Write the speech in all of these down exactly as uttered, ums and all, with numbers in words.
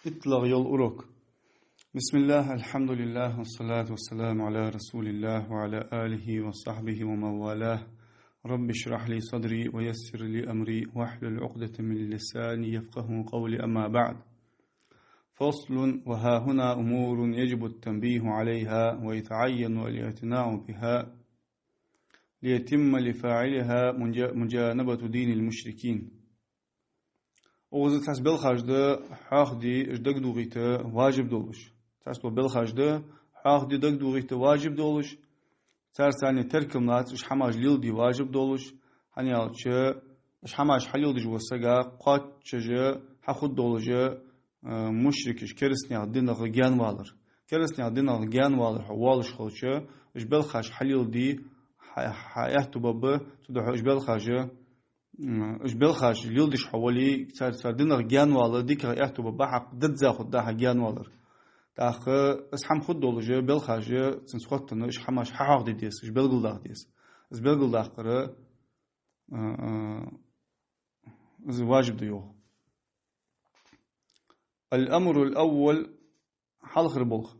ИттлагӀа йола урок. بسم الله، الحمد لله، والصلاة والسلام على رسول الله وعلى آله وصحبه ومن والاه. رب اشرح لي صدري ويسر لي أمري واحلل عقدة من لساني يفقهوا قولي، أما بعد. فصل، وها هنا أمور يجب التنبيه عليها ويتعين الاعتناء بها ليتم لفاعلها مجا-، مجانبة دين المشركين. Укхаза цхьацца белхаш да хьоахаде, уж дагадохийта важиб долаш. Цхьацца белхаш да хьоахаде, дагадохийта важиб долаш. Царца цхьана теркам лаца, уж хӀамаш леладе важиб долаш. ХӀана аьлча, уж хӀамаш хьалеладеш волча сага кхоачаш хьахургдолаш, а, мушрикаш, керастий динах гаьнавалар. Керастий динах гаьнавалар хьо воалаш хилча, уж белхаш хьалеладе, хьа-, хьа аьттув ба, цудухьа уж белхаш, м, уж белхаш леладеш хьо вале, цар, цар динах гаьнавала дикагӀа аьттув ба, хьакъ дадза хургда хьа гаьнавалар. ТӀаккха из хӀама хургдолаш, белхаш, цунца хоттаденна, уж хӀамаш хьахьоахаде деза, уж белгалдаккха деза. Из белгалдаккхар, а, а, из важиб да йоах. الأمر الأول, хьалхара болх.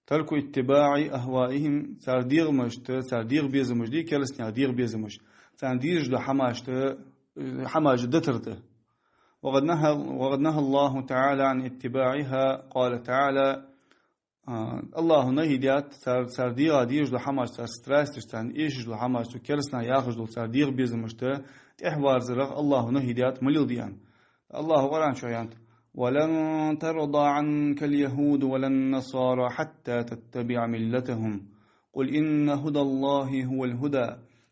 ترك اتباع أهوائهم, цар дегӀамашта, цар дегӀа безамаш да, керастий дегӀа безамаш. Царна дезаш дола хӀамашта, хӀамаш дитар да. وقد نهى، وقد نهى الله تعالى عن اتباعها. قال تعالى, а, АллахӀа нахьи даьд, цар, цар дегӀа дезаш дола хӀамаш, цар страсташ, царна эшаш дола хӀамаш, цу керастий яхаш дола цар дегӀа безамашта тӀехьаварзарах АллахӀа нахьи даьд, ма леладе аьнна. АллахӀа Къуръан чу аьннад: ولن ترضى عنك اليهود ولا النصارى حتى تتبع ملتهم قل إن هدى الله هو الهدى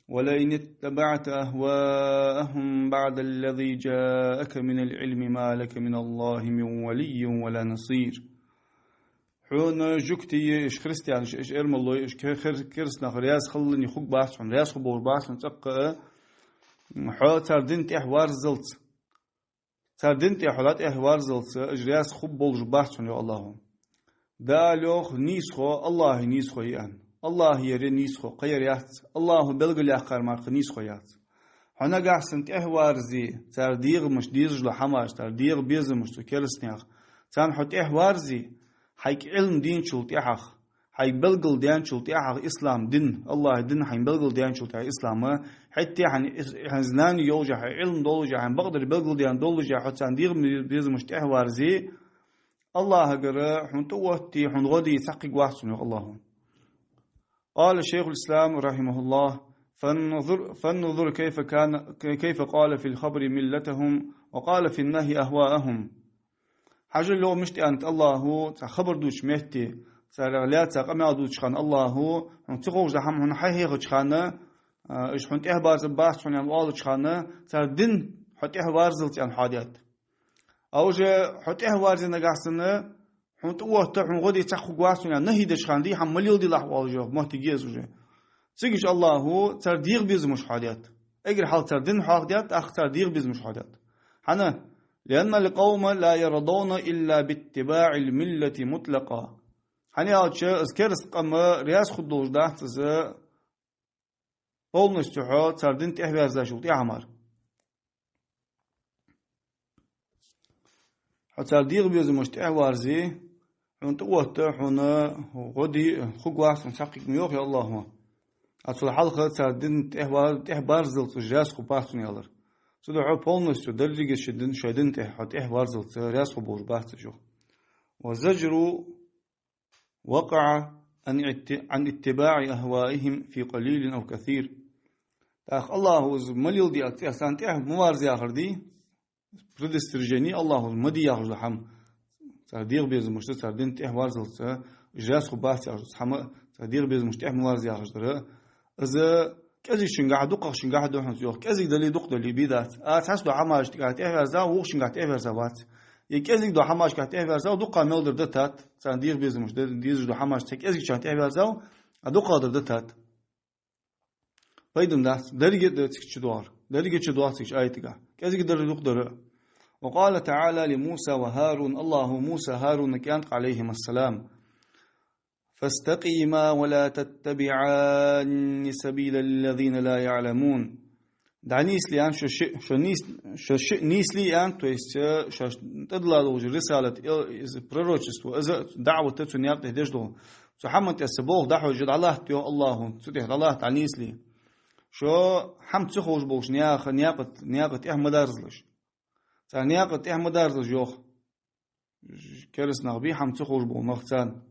ولئن اتبعت أهواءهم بعد الذي جاءك من العلم ما لك من الله من ولي ولا نصير. Хьона жугтий, уж христианаш, уж эрмалой, уж ке-, хир-, кераста нах раьза хилале хургбац хьона, раьза хургболаш бац хьона цӀаккха, хьо цар дина тӀехьаварззалца. Цар дина тӀа хьо дӀатӀехьаварззалца, уж раьза хургболаш бац хьона, йоах АллахӀа. Дала йоах, нийсхо АллахӀа нийсхо я аьнна. АллахӀ яр я нийсхо, кхыяр яц. АллахӀа белгалъяьккхар мара кхы нийсхо яц. Хьо нагахьа санна тӀехьаварзе, цар дегӀамашта дезаш дола хӀамаш, цар дегӀа безамаш, цу керастий наьха, царна хьо тӀехьаварзе, хьайга Ӏилма деначул тӀехьагӀа, хьайга белгалдаьнначул тӀехьагӀа ислам дин, АллахӀа дин хьайна белгалдаьнначул тӀехьагӀа ислам, хӀаьта хьайна ис-, хьайна знани йолаш, хьайна Ӏилма долаш, хьайна бакъдар белгалдаьнна долаш, хьо царна дегӀа безамашта тӀехьаварзе, АллахӀагара хьона тӀаотте, хьона гӀо де цхьаккха вац хьона, йоах АллахӀа. قال شيخ الإسلام رحمه الله: فانظر، فانظر كيف كان، كيف قال في الخبر ملتهم وقال في النهي أهواءهم. Хьажал, йоах, мишта аьннад АллахӀа, цхьа хабар дувцача метте, царех лаьца къамаьл дувцача хана АллахӀа, хьона ца ховш дола хӀама хьона хьахьехача хана, а, уж хьона тӀехьабарзабац хьона аьнна оалача хана, цар дина хьо тӀехьаварззалца аьнна хьоахадаьд. А уже хьо тӀехьаварзе нагахьа санна, хьона тӀаотта, хьона гӀо де цхьаккха вац хьона аьнна, нахьи деча хана, дий хӀама ма леладелахь оалаш йоах, моттиг я из уже. Цигача АллахӀа цар дегӀа безамаш хьоахадаьд. Эггара хьалха цар дин хьоахадаьд, тӀаккха цар дегӀа безамаш хьоахадаьд. ХӀана? لأن القوم لا يرضون إلا باتباع الملة مطلقا. ХӀана аьлча, из кераста къам раьза хургдолаш дац из полностью хьо цар дина тӀехьаверзачул тӀехьагӀа мара. Хьо цар дегӀа безамашта тӀехьаварзе, хьона тӀаотта, хьона гӀо де хургвац хьона цхьаккха а, йоах АллахӀа. А цул хьалха цар дина тӀехьавар-, тӀехьабарззалца уж раьза хургбац хьона аьлар. Цудухьа хьо полностью деррига ший дина, шоай дина тӀа хьо тӀехьаварззалца раьза хургболаш бац уж, йоах. والزجر وقع عن ات-، عن اتباع أهوائهم في قليل أو كثير. ТӀаккха АллахӀа из ма леладе аьнна, царна тӀехьа ма варза яхар дий, предостережение АллахӀа из ма де яхаш дола хӀама. Цар дегӀа безамашта, цар дина тӀехьаварззалца, уж раьза хургбац яхаш дола хӀама, цар дегӀа безамашта тӀехьа ма варза яхаш дар. Из кӀезигачунгахьа, дукхагӀчунгахьа да хьона из, йоах. КӀезига дале, дукха дале, бе дац. А цхьацца долча хӀамашкахьа тӀехьаверзав, вокхачунгахьа тӀехьаверза вац. Е кӀезига долча хӀамашкахьа тӀехьаверзав, дукха мел дар дитад. Царна дегӀа безамашта дезаш долча хӀамашта цхьа кӀезигачунна тӀехьаверзав, а дукхагӀдар дитад. Пайдана дац, деррига а да цига чудоагӀар. Деррига а чудоагӀа цига аятагахьа. КӀезига дар а, дукха дар а. وقال تعالى لموسى وهارون, АллахӀа Муса, ХӀарунага аьннад, عليهما السلام: فاستقيما ولا تتبعان سبيل الذين لا يعلمون. ДӀанийсле аьнна шо шиъ, шо нийс-, шо шиъ нийсле аьнна, то есть, э, шоаш тӀадилла долча рисалат, э, из пророчество, из даӀват цу наькъа тӀа деш дола. Цу хӀаман тӀа са болх дӀахьожаш дӀалатта, йоах АллахӀо, цу тӀа дӀалатта, дӀанийсле. Шо хӀама ца ховш болча наьха наькъа, наькъа тӀехьа ма дарзалаш. Цар наькъа тӀехьа ма дарзалаш, йоах. Кераста нах бий хӀама ца ховш бола нах царна.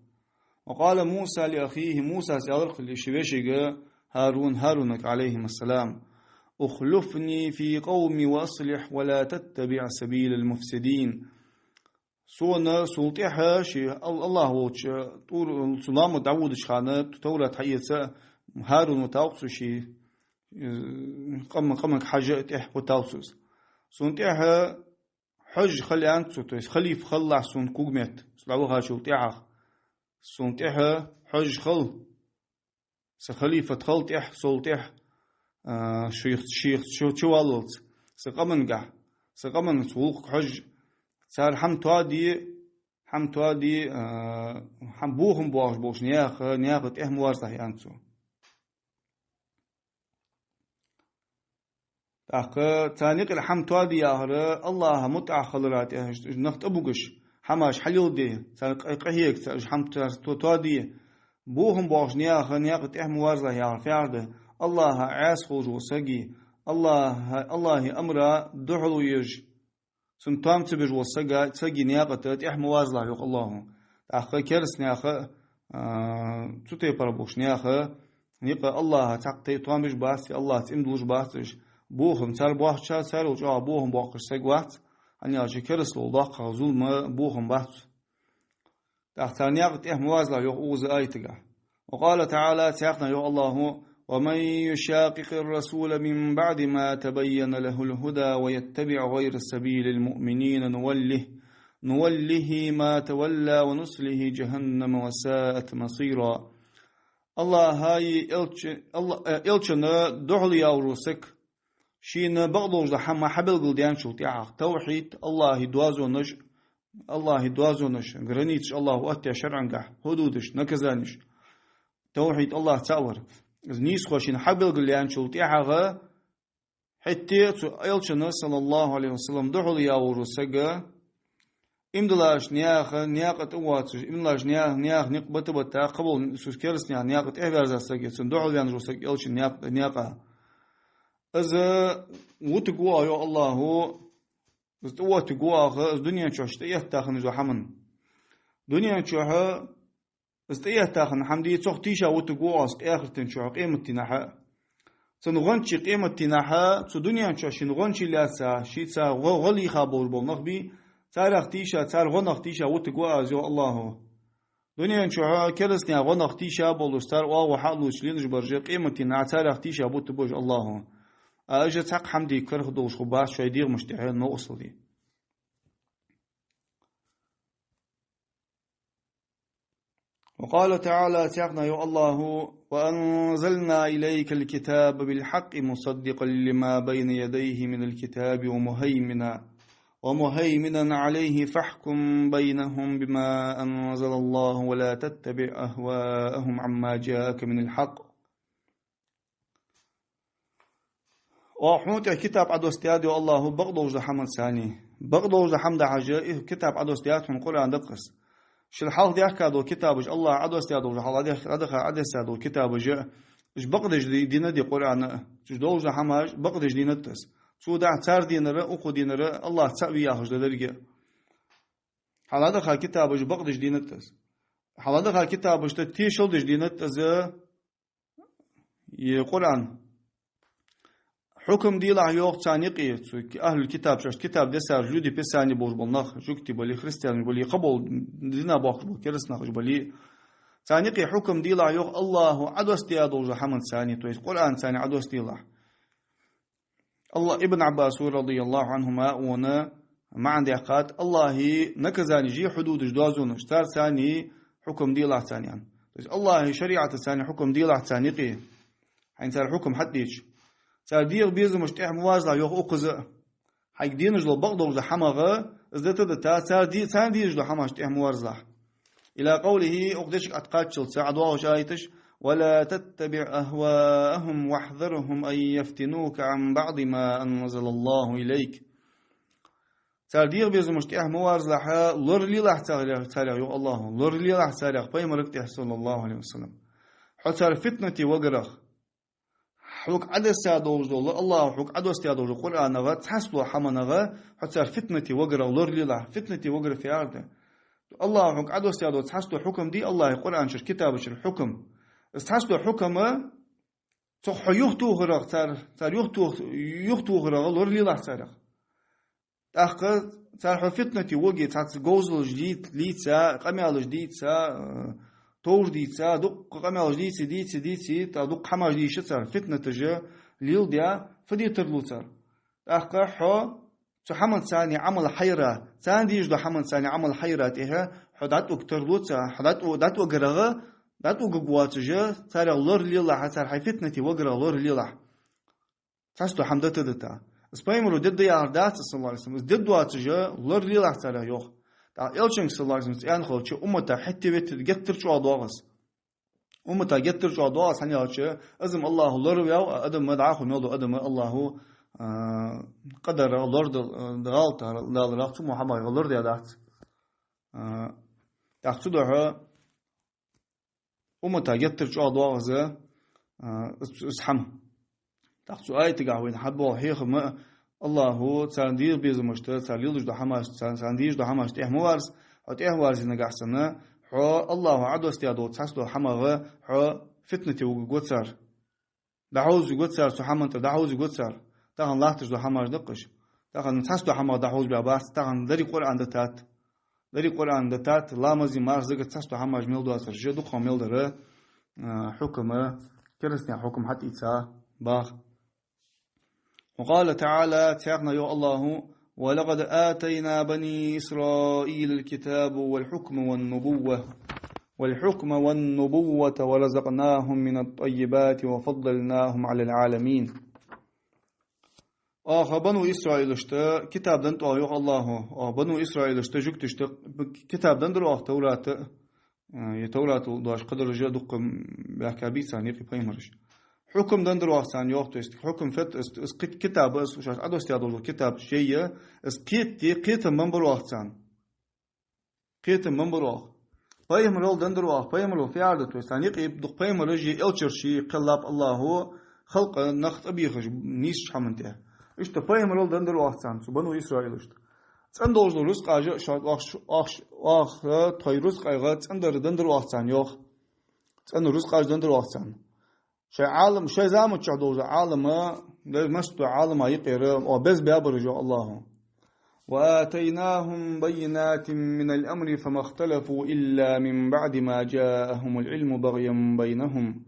وقال موسى لأخيه, Мусас аьлар-кх ший вешийга ХӀарун, ХӀарунага, عليهما السلام: اخلفني في قومي وأصلح ولا تتبع سبيل المفسدين. Сона, сол тӀехьа, ший Ал-, АллахӀ волча тӀур-, цу лоам тӀа дӀаводача хана, Товрат хьаэца, ХӀарун витав-кх цо ший, э, къам-, къамага хьажа тӀехьа витав-кх цо из. Сона тӀехьа хьожаш хила аьннад цо, то есть халифа хилалахь сона когаметта, со дӀавахачул тӀехьагӀа. Сона тӀехьа хьожаш хила, са халифат хила тӀехьа, сол тӀехьа, а, шийх, шийх чу-, чуваллалца, са къамангахь, са къаманца гӀулакх хьожаш, цар хӀама тоаде, хӀама тоаде, а, хӀама бохам боагӀаш болча наьха, наькъа тӀехьа ма варзалахь, аьннад цо. ТӀаккха царна юкъера хӀама тоаде яхар АллахӀа мутӀахьа хилара тӀа, нах тӀабугаш, хӀамаш хьалеладе, царна къа-, къахьега, цар уж хӀама цар то-, тоаде. Бохам боагӀача наьха наькъа тӀехьа ма варзалахь яхар фу яхар да? АллахӀа Ӏаьса хулаш вола саг, АллахӀа, АллахӀа амара духьале еш, цунна тоам ца беш вола сага, сага наькъа тӀа тӀехьа ма варзалахь, йоах АллахӀо. ТӀаккха кераста наьха, а, цу тайпара болча наьха юкъе АллахӀа цхьаккха тоам беш бац, АллахӀаца иман дуллаш бац уж. Бохам цар боаккхача, царел чӀоагӀа бохам боаккхаш саг вац, хӀана аьлча керастал доккхагӀа зулам, бохам бац. ТӀаккха цар наькъа тӀехьа ма варзалахь, йоах укхаза аятагахь. وقال تعالى, цхьаькханахьа йоах АллахӀо: ومن يشاقق الرسول من بعد ما تبين له الهدى ويتبع غير سبيل المؤمنين نوله، نوله ما تولى ونصله جهنم وساءت مصيرا. АллахӀаи элча-, Алла-, э, элчанна духьале яьр вола саг, шийна бакъдолаш дола хӀама хьабелгалдаьнначул тӀехьагӀа, тавхьид, АллахӀа доазонаш, АллахӀа доазонаш, границаш, АллахӀа оттаяь шарӀангахь, хьудудаш, наказанеш, тавхьид, АллахӀ цаӀ вар, из нийсхо шийна хьабелгалъяьнначул тӀехьагӀа, хӀаьта а цу элчанна, صلى الله عليه وسلم, духьале яьр вола саг, иман диллача наьха наькъа тӀа воацаш, иман диллача наьха, наьха никъ бита-бита, кхыбола цу кераста наьха наькъа тӀехьа ваьрза саг, цунна духьале ваьнна вола саг элчан наькъ-, наькъа. Из вутаргва оаха, йоах АллахӀо, из тӀаоттаргва оаха, из дунен чухь тӀаэтта хинна йола хӀама. Дунен чухь из тӀаэтта хинна хӀама дий, цох тийша вутаргва оаха из къаьхартен чухь, къематдийнахьа. Цун гӀончий къематдийнахьа, цу дунен чухь шийна гӀончий лаьца, шийца гӀо-, гӀо лийха болаш бола нах бий, царех тийша, цар гӀонах тийша вутаргва оаха из, йоах АллахӀо. Дунен чухь кераста наьха гӀонах тийша болаш, цар оагӀув хьалуш ленаш бараш, къематдийнахьа царех тийша бутаргба уж АллахӀо. А уж цхьаккха хӀама де карах долаш хургбац шоай дегӀамашта тӀа новкъостал де. وقال تعالى, цхьаькханахьа йоах АллахӀо: وأنزلنا إليك الكتاب بالحق مصدقا لما بين يديه من الكتاب ومهيمنا، ومهيمنا عليه فاحكم بينهم بما أنزل الله ولا تتبع أهواءهم عما جاءك من الحق. Оаха хьона тӀа китаб Ӏодоссадаьд, йоах АллахӀо, бакъдолаш дола хӀаманца цхьана. Бакъдолаш дола хӀама да хьажа, из китаб Ӏодоссадаьд хьона, Къуръан да-кх из. Шул хьалха даьхка дола китабаш, АллахӀа Ӏодоссадаь долаш, хьалха Ӏодех-, Ӏодеха Ӏодессаь дола китабаш, уж бакъдеш ди-, дийнад Къуръана. Цу чу долаш дола хӀамаш бакъдеш дийнад из. Цудухьа цар дийнар, укхо дийнар АллахӀ цаӀ ва яхаш да деррига. Хьалха даьха китабаш бакъдеш дийнад из. Хьалха даьха китабашта тешал деш дийнад из, из Къуръан. Хьукам делахь, йоах, царна юкъе, цу ки-, ахӀлул-китаб, шоашта китаб дессараш, люди Писания болаш бола нах, жугтий бале, христианаш бале, кхыбола дина бохкаш бола кераста нах уж бале. Царна юкъе хьукам делахь, йоах АллахӀо, Ӏодоссадаь долаш дола хӀаманца цхьана, то есть Къуръанца цхьана Ӏодоссаделахь. АллахӀ, Ибн Ӏаббаса, رضي الله عنهما, вона маӀан даьккхад: АллахӀа наказанеш, хьудудаш, доазонаш, царца цхьана хьукам делахь царна, аьнна. То есть АллахӀа шариӀатаца цхьана хьукам делахь царна юкъе, хьайна цар хьукам хьатӀадеча. Цар дегӀа безамашта тӀехьа ма варзалахь, йоах укхаза а. Хьайга денаш дола бакъдолаш дола хӀамах, из дита-дита, цар де-, царна дезаш долча хӀамашта тӀехьа ма варзалахь. إلى قوله, укх дешага тӀакхаччалца, ӀодоагӀаш аяташ: ولا تتبع أهواءهم واحذرهم أن يفتنوك عن بعض ما أنزل الله إليك. Цар дегӀа безамашта тӀехьа ма верзалахь, лоралелахь царех, царех, йоах АллахӀа, лоралелахь царех, пайхамарга тӀехьа, саллаллахӀу Ӏалайхи ва саллам. Хьо цар фитнате вигарах. Хьога Ӏодоссадаь долаш дола, АллахӀа хьога Ӏодоссадаь долча Къуръанах, цхьаццадолча хӀаманах хьо цар фитнате вигарах лоралелахь. Фитнате вигар фу яхар да? АллахӀа хьога Ӏодоссадаь дола цхьаццадола хьукам дий, АллахӀа Къуръан чура, китаба чура хьукам. Из цхьаццадола хьукам, цох хьо юхатохарах, цар, цар юхатох-, юхатохарах лоралелахь царех. ТӀаккха цар хьо фитнате виге, цхьацца говзалаш лий-, лийца, къамаьлаш дийца, э, товш дийца, дуккха къамаьлаш дийца, дийца, дийца, тӀаккха дуккха хӀамаш дийша цар, фитнаташ леладаь, фу де тарлу цар? ТӀаккха хьо цу хӀаманца царна Ӏамал хьаяра, царна дезаш дола хӀаманца царна Ӏамал хьаяра тӀехьа хьо дӀатӀавига тарлу цар, хьо дӀатӀа-, дӀатӀавигарах, дӀатӀавигаргвоацаш воацаш, царех лоралелахь, цар хьай фитнате вигарах лоралелахь. Цхьаццадола хӀама дита, дита. Из пайхамаро дергда яхар дац, саллаллахӀу Ӏалайхи ва саллам. Из дергдоацаш лоралелахь царех, йоах. ТӀаккха Элчанга, саллаллахӀу Ӏалайхи ва саллам, цӀенхалча уммата хӀаьта-вита геттара чӀоагӀа доагӀа из. Уммата геттара чӀоагӀа доагӀа из, хӀана аьлча, из-м АллахӀа лораваьв, а адам дӀахо мел дола адам АллахӀа, а, къадарах лорадал-, гӀалатах даларах цу мо хӀамах лорадаь дац. А, тӀаккха цудухьа уммата геттара чӀоагӀа доагӀа из, а, из, из хӀама. ТӀаккха цу аятагахь вайна хьабоагӀа хьехам, АллахӀа царна дегӀа безамашта, цар леладеш дола хӀамаш, царна, царна дезаш дола хӀамашта тӀехьа ма верза, хьо тӀехьа верзе нагахьа санна, хьо АллахӀа Ӏодоссадаь долча цхьаццадолча хӀамах хьо фитнате вигаргва цар. ДӀахьовзаргва цар, цу хӀаман тӀара дӀахьовзаргва цар. Тахан латташ дола хӀамаш да-кх уж. Тахан цхьаццадолча хӀамах дӀахьовзабаь бац, тахан деррига Къуръан дитад. Деррига Къуръан дитад, ламазеи мархеи, закати, цхьаццадолча хӀамаш мел доацар уж, дукха хӀама мел дар, а, хьукам, керастий хьукам хьатӀаийца багӀа. وقال تعالى, цхьаькха а йоах АллахӀа: ولقد آتينا بني إسرائيل الكتاب والحكم والنبوة، والحكم والنبوة ورزقناهم من الطيبات وفضلناهم على العالمين. Оаха Бану Исраилашта китаб деннад оаха, йоах АллахӀа. Оаха Бану Исраилашта, жугташта китаб деннадар оаха, Таврат, э, е Таврат дош кхыдараш а дукха баьхкаб царна юкъе пайхамараш. Хьукам деннадар оаха царна, йоах, то есть хьукам фет, из, из кхы-, китаб, из шоашта Ӏодоссадаь дола китаб шоай, из кхетаде, кхетам беннабар оаха царна. Кхетам беннабар оаха. Пайхамарал деннадар оаха, пайхамарал фу яхар да, то есть царна юкъе дукха пайхамараш а, элчараш а кхеллаб АллахӀа, халкъа, нах тӀабехаш нийсача хӀаман тӀа. Иштта пайхамарал деннадар оаха царна, цу Бану Исраилашта. ЦӀена долаш дола рузкъаш а, шо-, оаха, оаха, оаха тхоай рузкъех цӀенадар деннадар оаха царна, йоах. ЦӀена рузкъаш деннадар оаха царна. Шоай Ӏалам, шоай заман чухь долча Ӏалама, дай массадолча Ӏалама юкъера, оаха беза баьбар уж, йоах АллахӀа. وآتيناهم بينات من الأمر فما اختلفوا إلا من بعد ما جاءهم العلم بغيا بينهم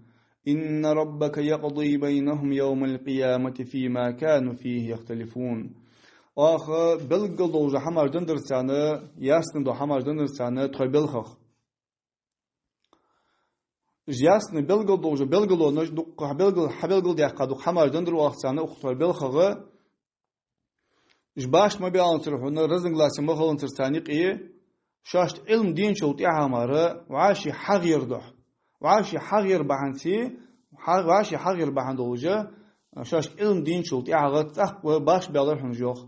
إن ربك يقضي بينهم يوم القيامة فيما كانوا فيه يختلفون. Оаха белгала долаш дола хӀамаш деннадар царна, ясно дола хӀамаш деннадар царна тхоай белхах. Уж ясно белгала долаш дола белгалонаш, дукха хьабелгал-, хьабелгалдаьккха дукха хӀамаш деннадар оаха царна укх тхоай белхах. Уж башха ма баьннабацар хьона, разногласи ма хиннабацар царна юкъе, шоашта Ӏилма деначул тӀехьагӀа мара, вӀаши хьагӀар духьа. ВӀаши хьагӀар бахьанца, хьа-, вӀаши хьагӀар бахьан долаш, шоашта Ӏилма деначул тӀехьагӀа цӀаккха башха баьлар хьона уж, йоах.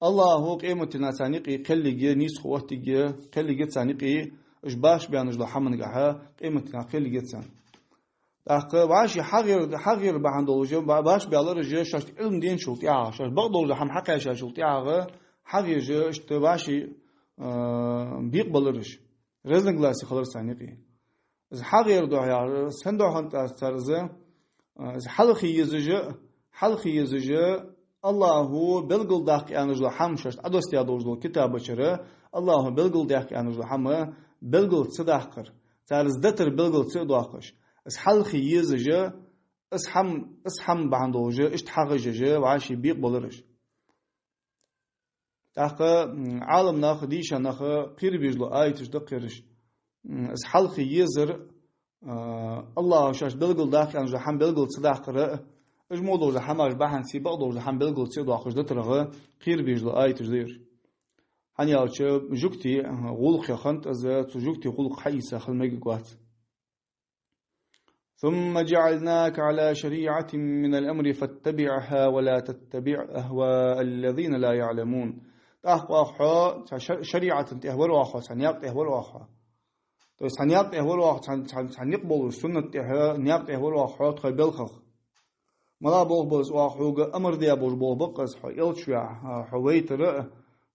АллахӀа къематдийнахьа царна юкъе кхел йига, нийсхо оттаергья, кхел йига царна юкъе, уж башха баьнна долча хӀамангахьа къематдийнахьа кхел йига царна. ТӀаккха вӀаши хьагӀар, хьагӀар бахьан долаш, ба-, башха баьлар уж шоашта Ӏилма деначул тӀехьагӀа, шоашта бакъдолаш дола хӀама хьакхаьчачул тӀехьагӀа, хьагӀ а еш, иштта вӀаши, а, бекъабалар уж. Разногласи хилар царна юкъе. Из хьагӀар духьа яхар, сен духьа хиннад цар из, а, из хьалхе езаш а, хьалхе езаш а, АллахӀа белгалдаккха аьнна дола хӀама, шоашта Ӏодоссадаь долаш дола китаба чура, АллахӀа белгалдаккха аьнна дола хӀама белгал ца даккхар. Цар из дитар белгал ца а доаккхаш. Из хьалхе езаш а, из хӀама, из хӀама бахьан долаш а, иштта хьагӀ а еш а, вӀаши бекъабалар уж. ТӀаккха, м, Ӏаламнаха, дийшача наха кхерабеш дола аяташ да-кх ераш. М, из хьалхе езар, а, АллахӀа шоашта белгалдаккха аьнна дола хӀама белгал ца даккхар а, уж мо долаш дола хӀамаш бахьанца бакъдолаш дола хӀама белгал ца а доаккхаш дитарах кхерабеш дола аяташ да ераш. ХӀана аьлча жугтий, а, гӀулакх хиннад из, цу жугтий гӀулакх хьаийца хила мегаргвац. ثم جعلناك على شريعة من الأمر فاتبعها ولا تتبع أهواء الذين لا يعلمون. ТӀаккха оаха хьо цхьа шар-, шариӀата тӀехьа вир оаха хьо, цхьа наькъа тӀехьа вир оаха хьо. То есть цхьа наькъа тӀехьа вир оаха, цхьа, цхьа, цхьа никъ болаш, суннат тӀехьа, наькъа тӀехьа вир оаха хьо тхоай балхах. МалагӀа болх ба из оаха хьога амар даь болаш болх ба-кх из, хьо элча ваь, хьо вайтар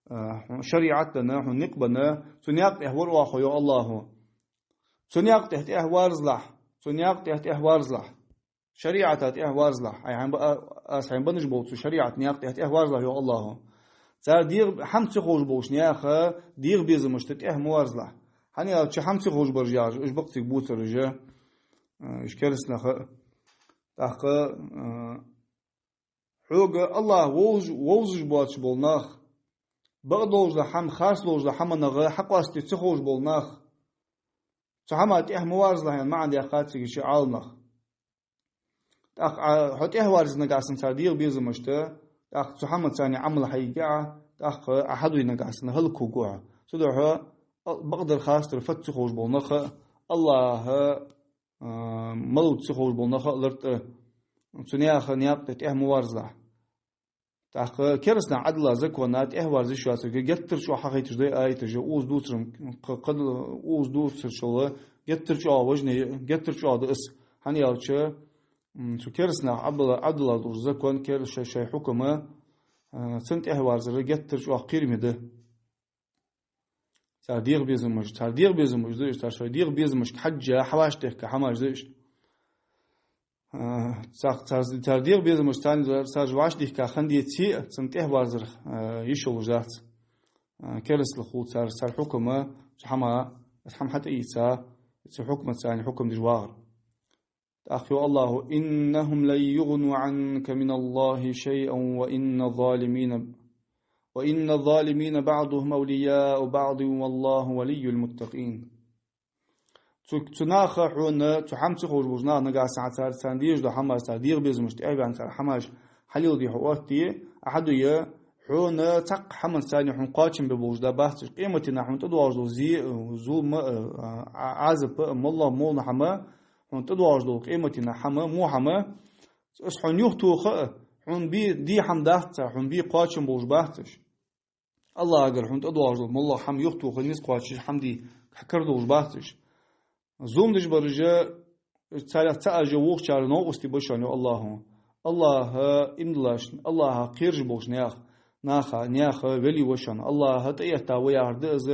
а, хьона шариӀат а денна, хьона никъ а бенна, цу наькъа тӀехьа вир оаха хьо, йоах АллахӀа. Цу наькъа тӀехьа тӀехьаварзалахь, цу наькъа тӀехьа тӀехьаварзалахь. ШариӀата тӀехьаварзалахь. Ай, хьайна ба-, а, аз хьайна беннаб бола цу шариӀата наькъа тӀехьа тӀехьаварзалахь, йоах АллахӀа. Цар дегӀа, хӀама ца ховш болча наьха дегӀа безамашта тӀехьа ма варзалахь. ХӀана аьлча хӀама ца ховш бараш яхаш, уж ба-кх цига бувцараш, а, уж кераста нах а. ТӀаккха, а, хьога АллахӀ вовз-, вовзаш боацаш бола нах, бакъдолаш дола хӀама, харцдолаш дола хӀаманах хьакъоастаде ца ховш бола нах, цу хӀаман тӀехьа ма варзалахь аьнна маӀан даьккхад цига ши Ӏаламнаха. ТӀаккха Ӏа, хьо тӀехьаварзийте нагахьа санна цар дегӀа безамашта, тӀаккха цу хӀаманца Ӏамал хьаергья Ӏа, тӀаккха Ӏа хьадувце нагахьа санна хӀалакхургва хьо. Цудухьа, а, бакъдар харцдар фуд ца ховш бола нах а, АллахӀ, а, малув ца ховш бола нах а лартӀа, цу наьха наькъа тӀехьа ма варзалахь. ТӀаккха кераста наха Ӏадала закона тӀехьаварза йиш йоацилга геттара чӀоагӀа хьахайташ да аяташ, укхаза дувцар, кхы-, кхы-, укхаза дувцарчул геттара чӀоагӀа важни, геттара чӀоагӀа да из. ХӀана аьлча, м, цу кераста наха Ӏабдулла-, Ӏабдулла долча закон, кер-, шоай, шоай хьукам, а, цунна тӀехьаварзар геттара чӀоагӀа кхераме да. Цар дегӀа безамаш, цар дегӀа безамаш да уж, цар шоай дегӀа безамашка хьежжа хьавӀашагӀдехка хӀамаш да уж. А, цар, цар, цар дегӀа безамаш, царна, цар вӀашагӀдехка хинна деце а, цунна тӀехьаварзар, а, йиш йолаш дац. А, керастал хул цар, цар хьукам, цу хӀаман, из хӀама хьатӀаийца, цу хьукмаца царна хьукам деш вагӀар. ТӀаккха йоах АллахӀа: «إنهم لن يغنوا عنك من الله شيئا وإن الظالمين، وإن الظالمين بعضهم أولياء بعض والله ولي المتقين». Цу, цу наха хьона, цу хӀама ца ховш болча наха нагахьа санна цар, царна дезаш дола хӀамаш, цар дегӀа безамашта тӀехьа а ваьнна, цар хӀамаш хьалеладе хьо оттаде, Ӏа хьадувце, хьона цхьаккха хӀаманца царна хьона кхоачам бе болаш да бац уж. Къематдийнахьа хьона тӀадоагӀаш дола зе, зулам а, а, Ӏазап а, моллагӀа моллагӀа хӀама, хьона тӀадоагӀаш дола къематдийнахьа хӀама, во хӀама, из хьона юхатоха а, хьона бе де хӀама дац цар, хьона бе кхоачам болаш бац уж. АллахӀагара хьона тӀадоагӀаш дола моллагӀа хӀама юхатоха, низ кхоачаш хӀама де кара долаш бац уж. Зулам деш бараш, царех цаӀ а вокхачар новкъостий ба шоана, йоах АллахӀа. АллахӀа иман диллача, АллахӀах кхераш болча наьха, наха, наьха вели ва шоана. АллахӀа тӀаэтта ва яхар да из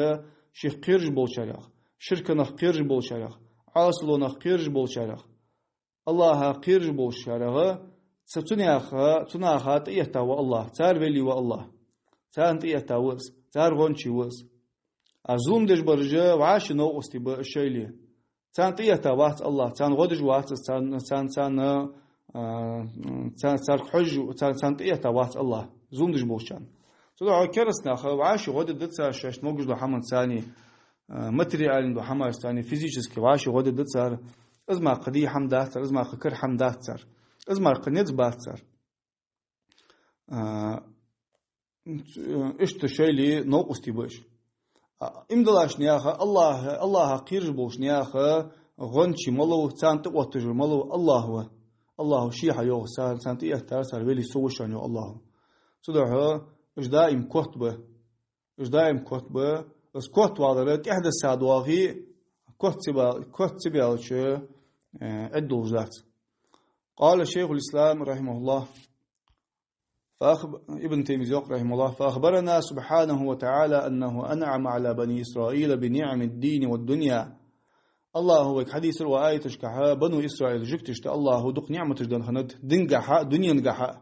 шийх кхераш болчарех, ширках кхераш болчарех, Ӏасалонах кхераш болчарех. АллахӀах кхераш болчарех, ца-, цу наьха, цу наха тӀаэтта ва АллахӀ, цар вели ва АллахӀ. Царна тӀаэтта ва из, цар гӀончий ва из. А зулам деш бараш вӀаши новкъостий ба шоайла. Царна тӀаэтта вац АллахӀ, царна гӀо деш вац из, царна, царна, царна, а, царна, царга хьожаш, царна, царна тӀаэтта вац АллахӀ, зулам деш болчарна. Цудухьа кераста наха вӀаши гӀо дергда цар шоашта могаш дола хӀаманца царна, а, материально дола хӀамашца царна, физически вӀаши гӀо дергда цар. Из мара кхы де хӀама дац цар, из мара кхы кара хӀама дац цар. Из мара кхы низ бац цар. А, иштта шоайла новкъостий ба уж. А, иман диллача наьха, АллахӀ, АллахӀах кхераш болча наьха гӀончий малув, царна тӀаотташ вар малув? АллахӀ ва. АллахӀа Ше хьайоах, цар, царна тӀаэттар, цар вели Со ва шоана, йоах АллахӀа. Цудухьа уж даим котба. Уж даим котба. Из котвалар тӀехьадисса доагӀе, кот ца ба-, кот ца баьлча, э, Ӏедда долаш дац. قال شيخ الإسلام رحمه الله، فأخب-، Ибн Таймийяс йоах, رحمه الله: «فأخبرنا سبحانه وتعالى أنه أنعم على بني إسرائيل بنعم الدين والدنيا». АллахӀа вайга хьадийцар укх аяташкахьа, Бану Исраил жугташта АллахӀа дукха ниӀматаш денна хиннад дингахьа а, дуненгахьа а.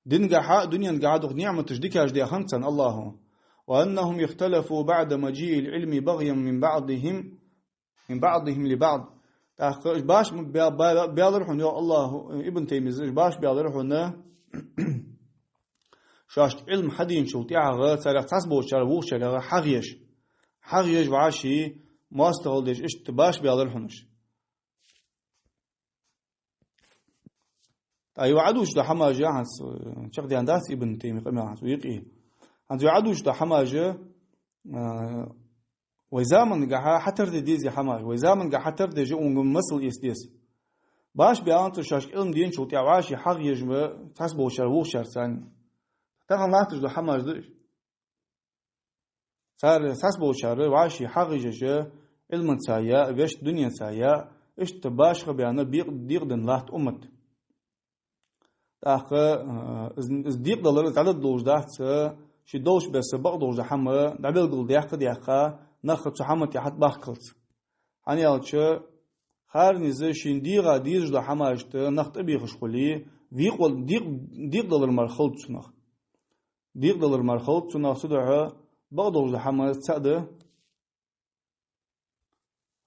Дингахьа а, дуненгахьа а дукха ниӀматаш дикаш даь хиннад царна АллахӀа. «وأنهم اختلفوا بعد مجيء العلم بغيا من بعضهم من بعضهم لبعض». ТӀаккха уж башха баь-, баь-, баьлар хьона, йоах АллахӀа, Ибн Таймийяс, уж башха баьлар хьона, шоашта Ӏилма хьаденачул тӀехьагӀа царех цхьаболчар вокхачарех хьагӀеш. ХьагӀеш, вӀаши моастагӀал деш, иштта башха баьлар хьона уж. ТӀаккха вай Ӏодувцаш дола хӀамаш, хӀанз, э, чакхдаьнна дац Ибн Таймийя къамаьл, хӀанз укх юкъе. ХӀанз вай Ӏодувцаш дола хӀамаш, э, Вай заманга хьа-, хьатарде деза хӀамаш, вай заманга хьатардеш а унга масал эца деза. Баш баьннаб цар шоашка Ӏилма денначул тӀехьа вӀаши хьагӀ еш ма цхьаболчар вокхарца. Тахан латташ дола хӀамаш да уж. Цар цхьаболчар вӀаши хьагӀ еш а, Ӏилманца а, вешта дуненца а, иштта башха баьнна бекъ-, декъаденна латт уммат. ТӀаккха, э, из, из декъадалар из дӀадала долаш дац, э, ший долча беса бакъдолча хӀама дӀабелгалдаьккха а даьккха, нах цу хӀаман тӀа хьатӀабахкалца. ХӀана аьлча, харна из шийна дегӀа дезаш дола хӀамашта нах тӀабехаш хуле, векъа-, декъ-, декъадалар мара хилац цунах. Декъадалар мара хилац цунах, цудухьа бакъдолча хӀаман цаӀ да,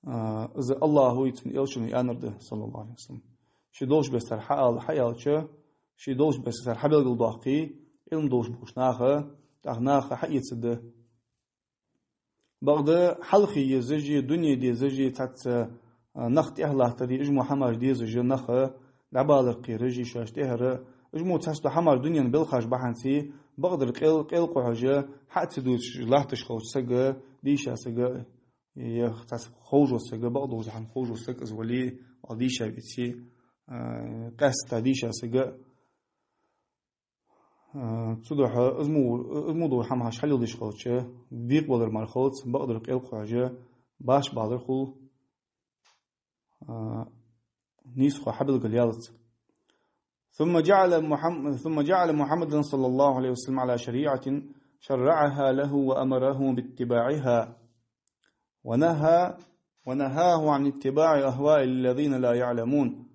а, из АллахӀа а цун элчано а аьннар да, саллаллахӀу Ӏалайхи ва саллам. Ший долча беса цар хьаала, хьаалча, ший долча беса цар хьабелгалдоаккхе, Ӏилма долаш болча наха, тӀаккха наха хьаэцаргда. Бакъда хьалхе езаш а, дуне дезаш а, цхьацца, а, нах тӀехьа латтар а, уж мо хӀамаш дезаш а, нах дӀабаларга кхераш а шоаш тӀехьара, уж мо цхьацца хӀамаш дунен белхаш бахьанца, бакъдар къел, къел къахьожаш, хьа а ца дувцаш латташ хилча сага, дийша сага, е цхьацца ховш вола сага, бакъдолча хӀаман ховш вола саг из вале, вал дийша веце, а, къаьстта дийша сага, а, цудухьа из мо, из мо дола хӀамаш хьалеладеш хилча, декъавалар мара хилац, бакъдар къел къахьожаш, башха балар хул, а, нийсхо хьабелгалъялац. ثم جعل محم-، ثم جعل محمدا صلى الله عليه وسلم على شريعة شرعها له وأمره باتباعها ونهى، ونهاه عن اتباع أهواء الذين لا يعلمون.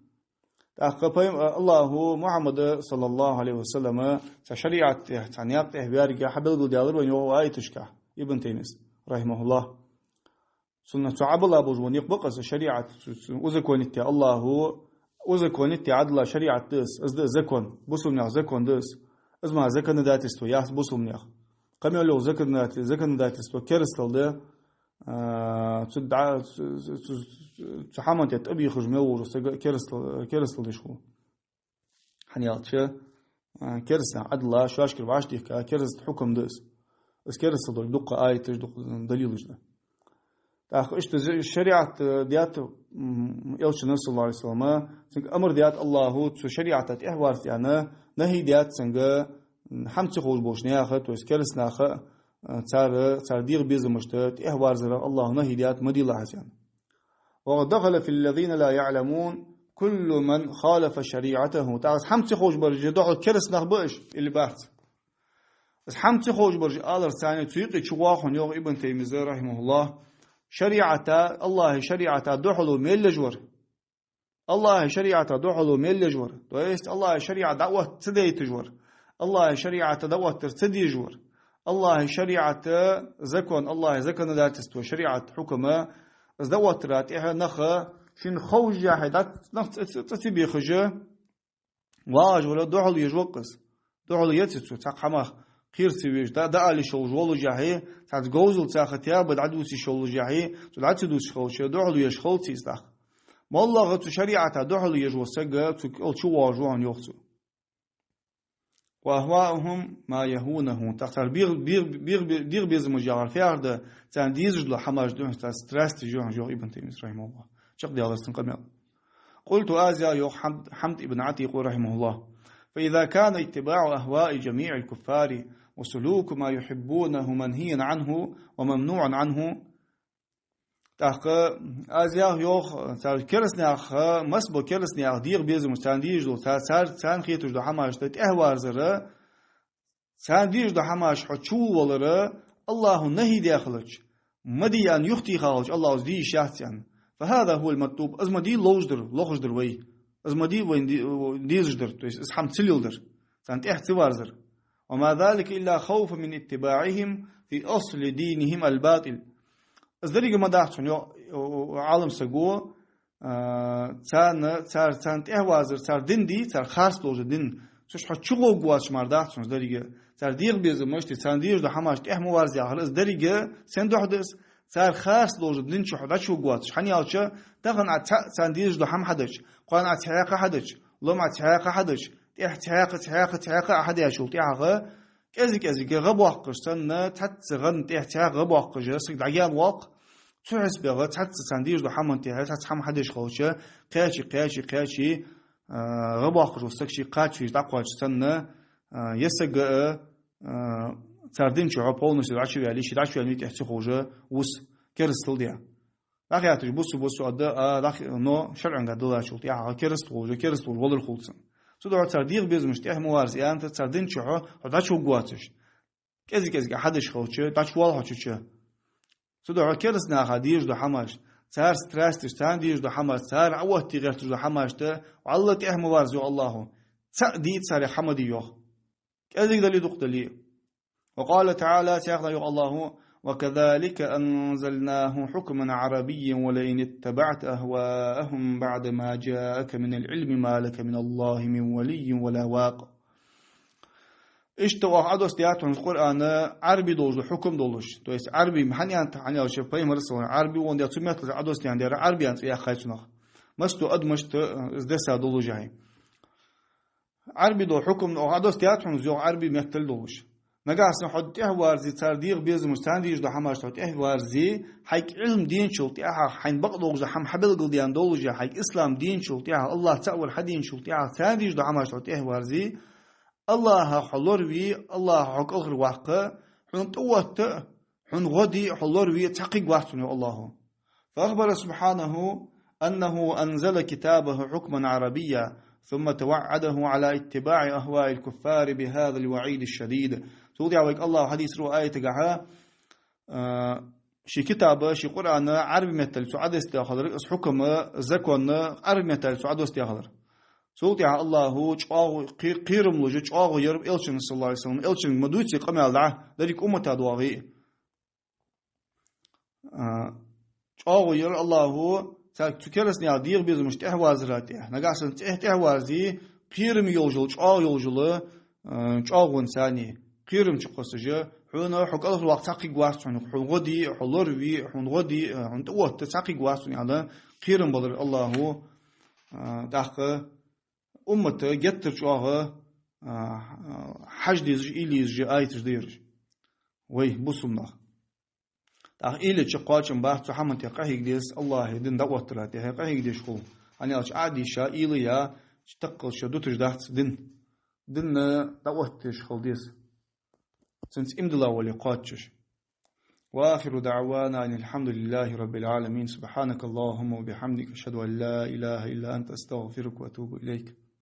ТӀаккха пайхам-, АллахӀа Мухьаммада, саллаллахӀу Ӏалайхи ва саллама, цхьа шариӀат тӀа, цхьа наькъ тӀа ваьрга хьабелгалдаьлар вайна йоах аяташка, Ибн Таймийяс, рахьимахӀуллахӀ. Цунна цу Ӏабала болаш бола никъ ба-кх из шариӀат, цу, цу узаконить де АллахӀа, узаконить де Ӏадала шариӀат да из, из да закон, бусалба наьха закон да из. Из ма законодательство яц бусалба наьха. Кхы мел йола законодатель-, законодательство керастал да, а, цу да-, цу, цу, цу, цу хӀаман тӀа тӀабехаш мел волча сага керастал, керастал деш хул. ХӀана аьлча, а, керастий Ӏадала шоашкара вӀашагӀдехка кераста хьукам да из. Из керастал долга дукха аяташ, дукха далилаш да. ТӀаккха иштта зе-, шариӀат, э, даьд, м, элчано, саллаллахӀу Ӏалайхи ва саллама, цунга амар даьд АллахӀа цу шариӀата тӀехьаварца аьнна, нахӀий даьд цунга, м, хӀама ца ховш болча наха, то есть кераста наха, э, цар, цар дегӀа безамашта тӀехьаварзарах АллахӀа нахӀий даьд, ма делахь из аьнна. وقد دخل في الذين لا يعلمون كل من خالف شريعته. ТӀаккха из хӀама ца ховш бараш духьал кераста нах ба уж, или бац? Из хӀама ца ховш бараш аларца цхьана цу юкъе чувоагӀа хьона, йоах Ибн Таймийяс, рахьимахӀуллахӀ, шариӀата, АллахӀа шариӀата духьало мел еш вар. АллахӀа шариӀата духьало мел еш вар. То есть АллахӀа шариӀат дӀаотта ца дайташ вар. АллахӀа шариӀат дӀаоттар ца дезаш вар. АллахӀа шариӀат, закон, АллахӀа законодательство, шариӀат, хьукам, из дӀаоттара тӀехьа нах шийна ховш яхье, дӀа-, нах цӀа, цӀа, цӀа ца бехаш, вагӀаш вар, духьал веш ва-кх из. Духьал веце цо, цхьаккха хӀамах кхера ца везаш, да, дӀаала йиш йолаш волаш яхье, цхьацца говзал цаха таба дӀадувца йиш йолаш яхье, цо дӀа ца дувцаш хилча, духьал веш хилац из тӀаккха. МоллагӀа цу шариӀата духьал веш вола саг, цу кӀал чувоагӀаш ва хьона, йоах цо. وأهواؤهم ما يهونه. ТӀаккха цар бегӀ-, бегӀ-, бегӀ-, бегӀ-, дегӀа безамаш яхар фу яхар да, царна дезаш дола хӀамаш да хьона, царна страсти да хьона, йоах Ибн Таймийяс, рахьимахӀуллахӀ. Чакхдалар цун къамаьл. قلت, аз яхар, йоах Хьамд-, Хьамд ибн Ӏатикъо, рахьимахӀуллахӀ: فإذا كان اتباع أهواء جميع الكفار وسلوك ما يحبونه منهيا عنه وممنوعا عنه. ТӀаккха аз яхар, йоах, цар кераста наьха, масса бола кераста наьха дегӀа безамаш, царна дезаш дола, цар, цар, царна хеташ дола хӀамашта тӀехьаварзар, царна дезаш дола хӀамаш хьо чувалар, АллахӀа нахӀий даь хилча, ма де аьнна юхатеха хилча, АллахӀа из де йиш яц аьнна. فهذا هو المطلوب. Из ма дий ловш дар, лохаш дар вай. Из ма дий вайна де-, дезаш дар, то есть из хӀама ца леладар, царна тӀехьа ца варзар. وما ذلك إلا خوفا من اتباعهم في أصل دينهم الباطل. Из деррига ма дац хьона, йоах, о, о, Ӏалам саго, а, царна, цар, царна тӀехьаварзар, цар дин дий, цар харц долаш дола дин, цу чу хьо чугӀоргвоацаш мара дац хьона из деррига. Цар дегӀа безамашта, царна дезаш дола хӀамашта тӀехьа ма варза яхар, из деррига сен духьа да из? Цар харц долаш дола дин чу хьо дӀачугӀоргвоацаш. ХӀана аьлча, тахан Ӏа цхьа-, царна дезаш дола хӀама хьадича, кхоана Ӏа цхьаькха хьадича, ломма Ӏа цхьаькха хьадича, тӀехьа цхьаькха, цхьаькха, цхьаькха Ӏа хьадаьчул тӀехьагӀа, кӀезига-кӀезига гӀа боаккхаш санна, цхьацца гӀан тӀехьа цхьаькха гӀа боаккхаш, саг дӀагаьна воаккх, Цу хьисапе цхьацца царна дезаш дола хӀама тӀехьа, цхьацца хӀама хьадеш хилча, кхаьча, кхаьча, кхаьча, а, гӀа боаккхаш вола саг ший кхача вийча дӀакхоачаш санна, а, е саг а, а, цар дин чу хьо полностью дӀачуваьле, ше дӀачуваьлла меттиг тӀехьа ца ховш вус, керастал де. ДӀахаьттача бусу, бусу а да, а, дӀах-, но шарӀагахьа даллачул тӀехьагӀа кераста ховш, кераста волаш валар хул цунна. Цудухьа цар дегӀа безамаш тӀехьа ма верза, аьннад, цар дин чу хьо, хьо дӀачувоагӀаш. КӀезиг-кӀезига хьадеш хилча, дӀачувоал хьо цу чу. Цудухьа кераста наха дезаш дола хӀамаш, цар страсташ, царна дезаш дола хӀамаш, цар Ӏооттаде гӀерташ дола хӀамаш да, валлахӀи, тӀехьа ма верза, йоах АллахӀа. ЦаӀ дий царех хӀама дий, йоах. КӀезига дале, дукха дале. وقال تعالى, цхьаькха йоах АллахӀа: «وكذلك أنزلناه حكما عربيا ولئن اتبعت أهواءهم بعد ما جاءك من العلم ما لك من الله من ولي ولا واق». Иштта оаха Ӏодоссадаьд хьона из Къуръан Ӏарбий долаш дола хьукам долаш. То есть Ӏарбий хӀана аьннад, хӀана аьлча пайхамар, саллаллахӀу Ӏалайхи ва саллам, Ӏарбий вон де цу меттала Ӏодоссадаьд, Ӏарбий аьнна цӀи яьккхай цунах. Массадола адамашта, э, из деса долаш яхьий. Ӏарбий дола хьукам оаха Ӏодоссадаьд хьона из, йоах, Ӏарбий меттала долаш. Нагахьа санна хьо тӀехьа верзе, цар дегӀа безамаш, царна дезаш дола хӀамаш хьо тӀехьа верзе, хьайга Ӏилма деначул тӀехьагӀа, хьайна бакъдолаш дола хӀама хьабелгалдаьнна долаш, хьайга ислам деначул тӀехьагӀа, АллахӀ цаӀ вар хьаденачул тӀехьагӀа, царна дезаш дола хӀамаш хьо тӀехьа верзе, АллахӀах хьо лораве, АллахӀ хьо кӀалхарваккха, хьона тӀаотта, хьона гӀо де, хьо лораве, цхьаккха вац хьона, йоах АллахӀа. فأخبر سبحانه أنه أنزل كتابه حكما عربيا، ثم توعده على اتباع أهواء الكفار بهذا الوعيد الشديد. Цул тӀехьагӀа вайга АллахӀа хьадийцар аятагахьа, а, ший китаба, ший Къуръан Ӏарбий меттала цо Ӏодоссадаь хилар, из хьукам, закон Ӏарбий меттала цо Ӏодоссадаь хилар. Цул тӀехьагӀа АллахӀа чӀоагӀа кхе-, кхерам луш, чӀоагӀо яр элчанна, саллаллахӀу Ӏалайхи ва саллам, элчанга ма дувце къамаьл дӀа, деррига уммата доагӀе. А, чӀоагӀо яр АллахӀа, цар цу кераста наьха дегӀа безамаш тӀехьа верзара тӀехьа. Нагахьа санна цӀихь тӀехьа верзе, кхерам йолаш йола, чӀоагӀо йолаш йола, а, чӀоагӀонца царна кхерам чукхоссаш, хьона хьо кӀалхарваккха цхьаккха вац хьона, хьона гӀо де, хьо лораве, хьона гӀо де, а, хьона тӀаотта цхьаккха вац хьона аьнна, кхерам балар АллахӀа, а, тӀаккха уммата геттара чӀоагӀа, а, хьажа дезаш, уйла езаш аяташ да ераш. Вай, бусалба нах. ТӀаккха уйла чу кхоачам бац цу хӀаман тӀа къахьега деза, АллахӀа дин дӀаоттара тӀехьа къахьега дезаш хул. ХӀана аьлча Ӏадийша, уйла я, таккхалша дуташ дац дин. Дин дӀаоттадеш хила деза. Цунца иман дилла вале кхоачаш. وآخر دعوانا أن الحمد لله رب العالمين. سبحانك اللهم وبحمدك، أشهد أن لا إله إلا أنت، أستغفرك وأتوب إليك.